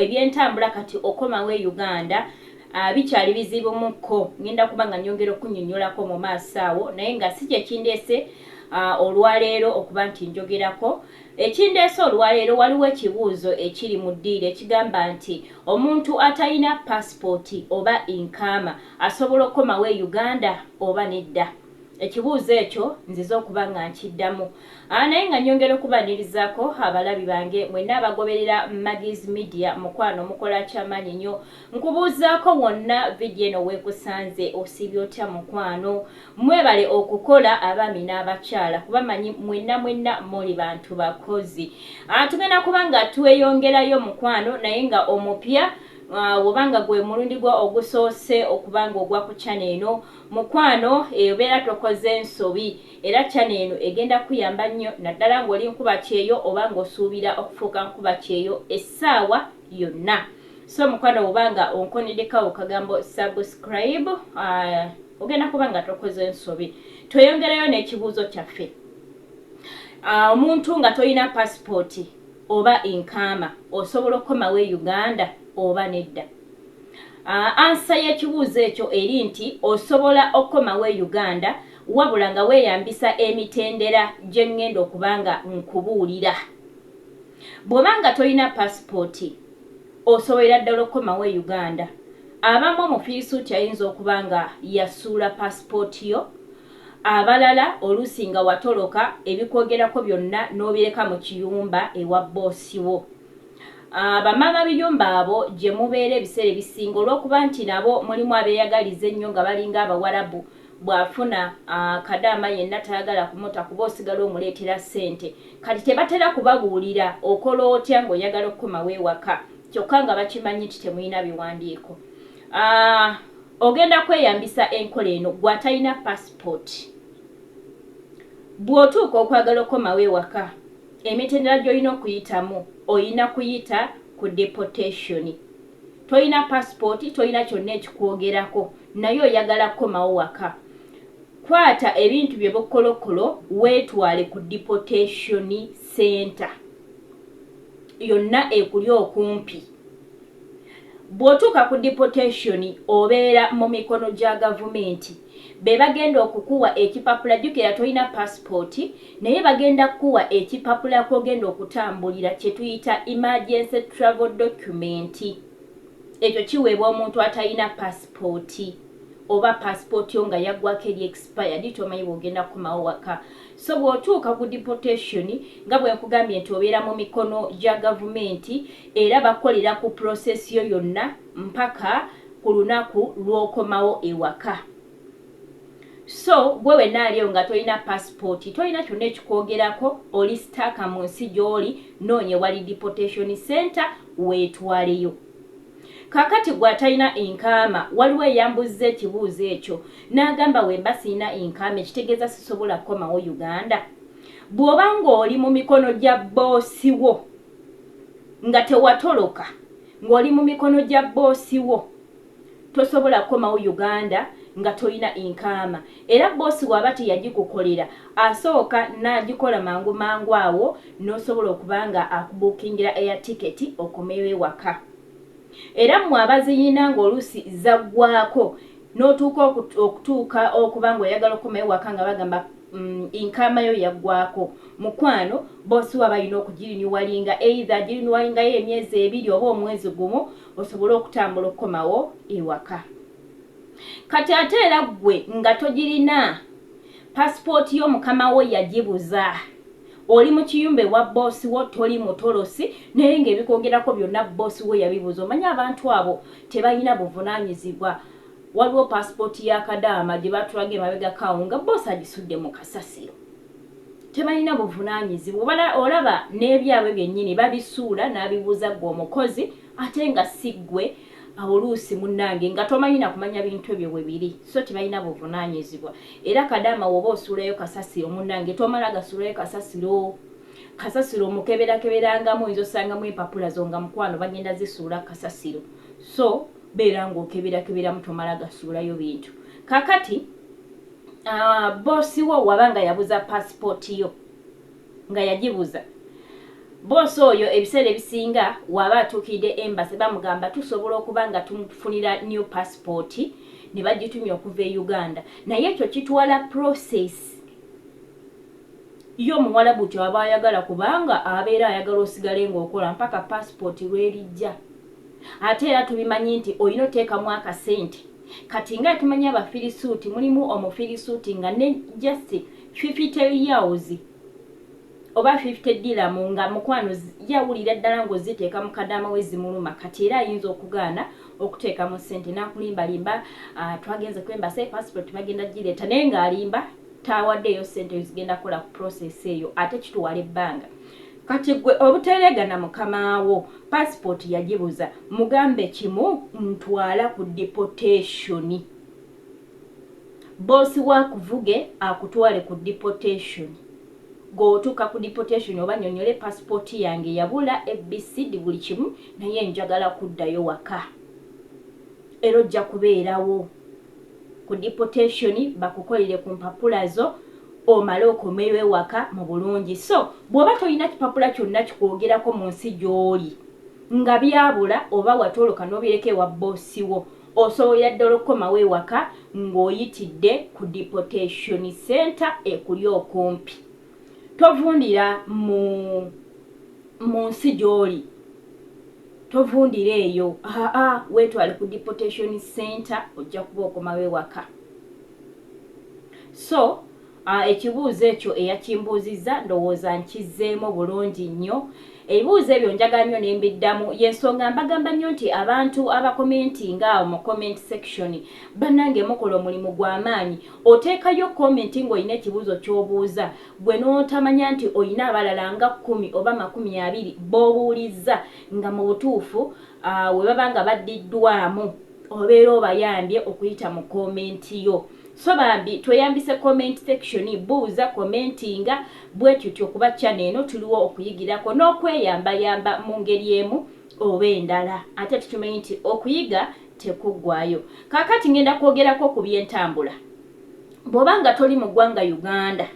Ebyentambula kati okomawo e Uganda bikyali bizibu mukko. Ngenda kuba nga nyongera okunyonyolako mu maaso awo, naye nga si kyekindeese olwaleero okuba nti njogerako. Ekindeese olwaleero, waliwo ekibuuzo ekiri mu ddiiro ekigamba nti omuntu atalina pasipooti oba iqama asobola okukomawo e Uganda oba nedda? Ekibuuzo ekyo nzize okuba nga nkiddamu, naye nga nyongera okubanirizaako abalabi bange mwenna abagoberera Magis Media. Mukwano, mukola kyamaanyi nnyo. Nkubuuzaako wonna vidiyo eno weekusanze, osiibye otya mukwano? Mwebale okukola, abaami n'abakyala, kuba manyi mwenna mwenna muli bantu bakozi. Tugenda kuba nga tweyongerayo mukwano, naye nga omupya obanga gwe mulundi gwo ogusoose okuba nga ogwa ku channel eno, mukwano, obeera tokoze ensobi, era channel eno egenda kuyamba nnyo, naddala ng'oli nkuba kyeyo oba ng'osuubira okufuuka nkuba kyeyo essaawa yonna. So mukwano, bwobanga onkoneddekawo kagambo subscribe, ogenda kuba nga tokoze ensobi. Tweyongerayo n'ekibuuzo kyaffe. Omuntu nga tolina pasipooti oba iqama osobola okukomawo e Uganda oba nedda? Answer y'ekibuuzo ekyo eri nti osobola okukomawo e Uganda, wabula nga weeyambisa emitendera gye ŋŋenda okuba nga nkubuulira. Bw'oba nga tolina pasipooti, osobolera ddala okukomawo e Uganda. Abamu omufiisuuti ayinza okuba nga yasuula pasipooti yo, abalala oluusi nga watoloka, ebikwogerako byonna n'obireka mu kiyumba ewa boosi wo. Bamaama biyumba abo gye mubeera ebiseera ebisinga, olw'okuba nti nabo mulimu abeeyagaliza ennyo nga balinga Abawarabu, bw'afuna kadaama yenna tayagala kumuta kuba osigala omuleetera ssente. Kati tebatera kubabuulira okola otya ng'oyagala okukomawo ewaka, kyokka nga bakimanyi nti temulina biwandiiko. Ogenda kweyambisa enkola eno. Gw'atalina passport, bw'otuuka okwagala okukomawo ewaka, emitendera gy'olina okuyitamu, olina kuyita ku deportation. Tolina passport, tolina kyonna ekikwogerako, naye oyagala kukomawo waka, kwata ebintu bye bukolokolo weetwale ku deportation center yonna ekuli okumpi. Bw'otuuka ku deportation, obeera mu mikono gya gavumenti. Be bagenda okukuwa ekipapula. Jjukira tolina passport, naye bagenda kukuwa ekipapula kwogenda okutambulira, kye tuyita emergency travel document. Ekyo kiweebwa omuntu atalina passport oba passport yo nga yaggwako, eri expired, tomanyi bw'ogenda kukomawo waka. So bw'otuuka ku deportation, nga bwe nkugambye nti obeera mu mikono gya gavumenti, era bakolera ku process yo yonna mpaka ku lunaku lw'okomawo ewaka. So gwe wenna aliyo nga tolina passport, tolina kyonna ekikwogerako, oli stuck mu nsi gy'oli, noonye wali deportation center weetwaleyo. Kaakati gwe atalina iqama, waliwo eyambuzza ekibuuzo ekyo n'agamba, "Wemba sirina iqama, ekitegeeza sisobola kukomawo Uganda?" Bw'oba ng'oli mu mikono gya boosi wo, nga tewatoloka, ng'oli mu mikono gya boosi wo, tosobola kukomawo Uganda nga tolina iqama. Era boosi waba teyagikukolera, asooka n'agikola mangu mangu awo n'osobola okuba nga akubuukingira air ticket okomewo ewaka. Era mmwe abaziyina ng'oluusi zaggwako, n'otuuka okutuuka okuba ng'oyagala okukomayo waka nga bagamba iqama yo yaggwako, mukwano, boosi waba alina okugirenewinga, either agirenewingayo emyezi 2 oba omwezi 1, osobole okutambula okukomawo ewaka. Kati ate era ggwe nga togirina, pasipooti yo mukama wo yagibuza, oli mu kiyumba ewa boosi wo, toli mutolosi, naye ng'ebikwogerako byonna boosi wo yabibuza. Omanyi abantu abo tebalina buvunaanyizibwa. Waliwo pasipooti ya kadaama gye batulaga emabegakaawo nga boosi agisudde mu kasasiro. Tebalina buvunaanyizibwa. Olaba n'ebyabwe byennyini babisuula n'abibuuza ggwe omukozi, ate nga si ggwe. Oluusi munnange nga tomanyi na kumanya bintu ebyo bwe biri. So tebalina buvunaanyizibwa. Era kadaama woba osuulayo kasasiro, munnange, tomala gasuulayo kasasiro. Kasasiro omukeberakeberangamu, oyinza osangamu empapula zo nga mukwano bagenda zisuula kasasiro. So beera ng'okeberakeberamu, tomala gasuulayo bintu. Kakati boosi wo waba nga yabuza pasipooti yo, nga yagibuza, Boosi oyo ebiseera ebisinga waba atuukiridde embassy, bamugamba tusobola okuba nga tumufunira new passport ne bagitumya okuva e Uganda, naye ekyo kitwala process. Ye omuwalabu kyaba ayagala, kubanga abeera ayagala osigale ng'okola mpaka passport lwerijja. Ate era tubimanyi nti olina oteekamu akasente. Kati nga tumanyi abafirisuuti, mulimu omufirisuuti nga ne just 50 riyals oba 50 dirham nga mukwano yawulira ddala ng'oziteeka mu kadaama we zimuluma. Kati era ayinza okugaana okuteekamu ssente n'akulimbalimba, twagenze ku embassy, passport bagenda gireeta, naye ng'alimba, tawaddeeyo ssente zigenda kukola ku process eyo, ate kitwala ebbanga. Kati gwe obutereegana mukamaawo passport yagibuza, mugambe kimu, ntwala ku deportation. Boosi wakuvuge akutwale ku deportation. Gweotuuka ku deportation, oba nyonyole passport yange yabula, ABCD, buli kimu, naye njagala kuddayo waka. Era ojja kubeerawo ku deportation bakukolere ku mpapula zo, omale okomeyo ewaka mu bulungi. So bw'oba tolina kipapula kyonna kikwogerako mu nsi gy'oli nga byabula, oba watoloka n'obireka ewa boosi wo, osobolera ddala okukomawo ewaka ng'oyitidde ku deportation center ekuli okumpi. Tovundira mu nsi gy'oli, tovundira eyo, aa, weetwale ku deportation center, ojja kuba okomawo ewaka. So ekibuuzo ekyo eyakimbuuzizza ndowooza nkizzeemu bulungi nnyo. Ebibuuzo ebyo njagala nnyo ne mbiddamu. Yensonga mbagamba nnyo nti abantu abakomentinga awo mu comment section, bannange, mukola omulimu gw'amaanyi. Oteekayo comment ng'olina ekibuuzo ky'obuuza, gwe n'otamanya nti olina abalala nga 10 oba 20 b'obuulizza nga mu butuufu we baba nga baddiddwamu, obeera obayambye okuyita mu comment yo. So bambi tweyambise comment section, buuza, commentinga bwe tutyo, kuba channel eno tuliwo okuyigirako n'okweyambayamba mu ngeri emu oba endala. Ate tukimanyi nti okuyiga tekuggwayo. Kaakati ngenda kwogerako ku byentambula. Bw'oba nga toli mu ggwanga Uganda,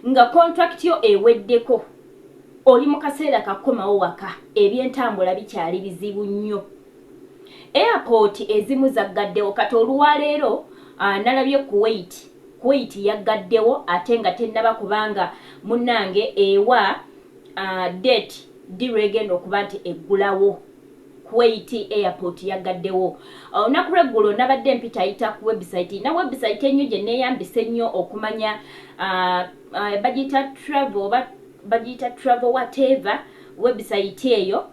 nga contract yo eweddeko, oli mu kaseera kakomawo waka, ebyentambula bikyali bizibu nnyo. Airport ezimu zaggaddewo. Kati olwaleero nalabye Kuwait. Kuwait yaggaddewo ate nga tennaba, kubanga munnange ewa date ddi lwegenda okuba nti eggulawo. Kuwait airport yaggaddewo olunaku lweggulo. Nabadde mpitayita ku website, na website ennyo gye neeyambisa ennyo okumanya, bagiyita travel oba bagiyita travel whatever, website eyo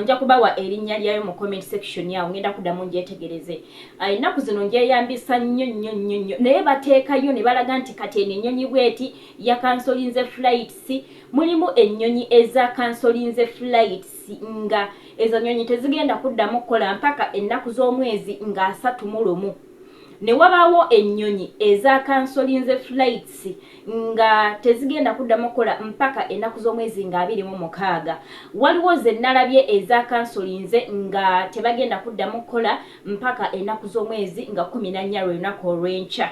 nja kubawa erinnya lyayo mu comment section yawo, ngenda kuddamu njetegereze. Ennaku zino njeyambisa nnyo nnyo nnyo nnyo, naye bateekayo ne balaga nti kati eno ennyonyi bweti yakansolinze flights. Mulimu ennyonyi ezakansolinze flights nga ezo nnyonyi tezigenda kuddamu kukola mpaka ennaku z'omwezi nga 31, ne wabaawo ennyonyi ezakansolinze flights nga tezigenda kuddamu kukola mpaka ennaku z'omwezi nga 26. Waliwo ze nalabye ezakansolinze nga tebagenda kuddamu kukola mpaka ennaku z'omwezi nga 14, lwe lunaku olw'enkya.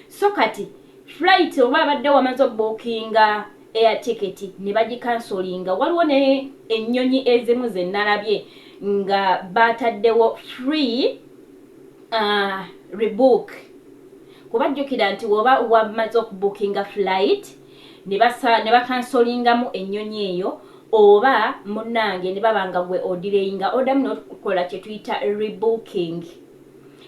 So kati flight oba abadde wamaze obuukinga air ticket ne bagikansolinga, waliwo ne ennyonyi ezimu ze nalabye nga bataddewo free rebook. Kubajjukira nti woba wamaze okubuukinga flight ne bakansolingamu ennyonyi eyo, oba munnange ne baba nga gwe odelayinga, oddamu n'okukola kye tuyita rebooking.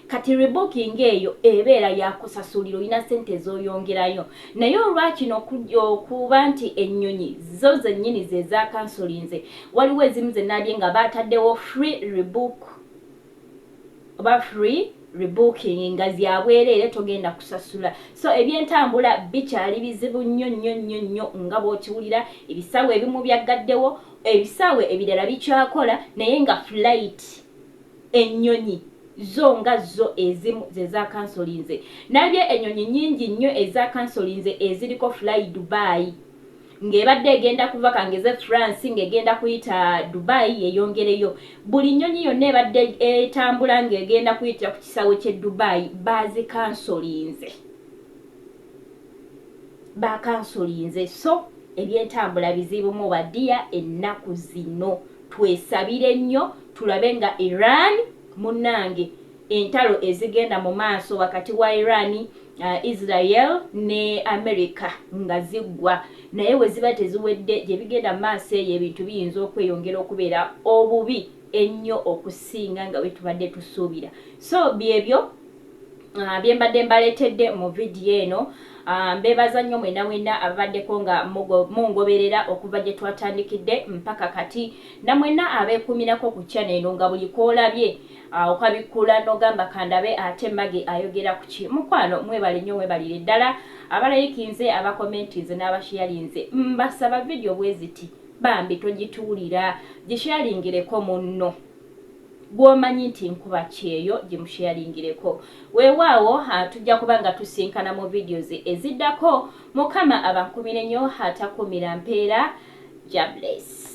Kati rebooking eyo ebeera yakusasulira, olina sente z'oyongerayo. Naye olwakino okuba nti ennyonyi zo zennyini ze zakansolinze, waliwo ezimu ze nalabye nga bataddewo free rebook oba free rebooking nga zyabwereere, togenda kusasula. So ebyentambula bikyali bizibu nnyo nnyo nnyo nnyo nga bw'okiwulira. Ebisaawe ebimu byaggaddewo, ebisaawe ebirala bikyakola, naye nga flight, ennyonyi zo nga zo ezimu ze zakansolinze. Nalabye ennyonyi nnyingi nnyo ezakansolinze eziriko Fly Dubai, ng'ebadde egenda kuva kangeze France ng'egenda kuyita Dubai yeyongereyo. Buli nnyonyi yonna ebadde etambula ng'egenda kuyitira ku kisaawe ky'e Dubai bazikansolinze, bakansolinze. So Ebyentambula bizibu mu badiya ennaku zino. Twesabire nnyo tulabe nga Iran munnange, entalo ezigenda mu maaso wakati wa Iran, Israel ne America nga ziggwa, naye we ziba teziwedde gye bigenda mu maaso eyo, ebintu biyinza okweyongera okubeera obubi ennyo okusinga nga bwe tubadde tusuubira. So byebyo bye mbadde mbaleetedde mu vidiyo eno. Mbeebaza nnyo mwena mwena ababaddeko nga mungoberera okuva gye twatandikidde mpaka kati, namwenna abeekuumirako ku channel eno nga buli kwolabye okabikkula n'ogamba kandabe ate Mage ayogera ku ki. Mukwano, mwebale nnyo, mwebalire ddala abalayikinze, abakomentinze n'abasharinze. Mbasaba vidiyo bwe ziti bambi togituulira, gisharingireko munno gw'omanyi nti nkuba kyeyo, gimusharingireko. Weewaawo, tujja kuba nga tusinkana mu videos eziddako. Mukama abankumire nnyo, atakumira mpeera. Jah bless.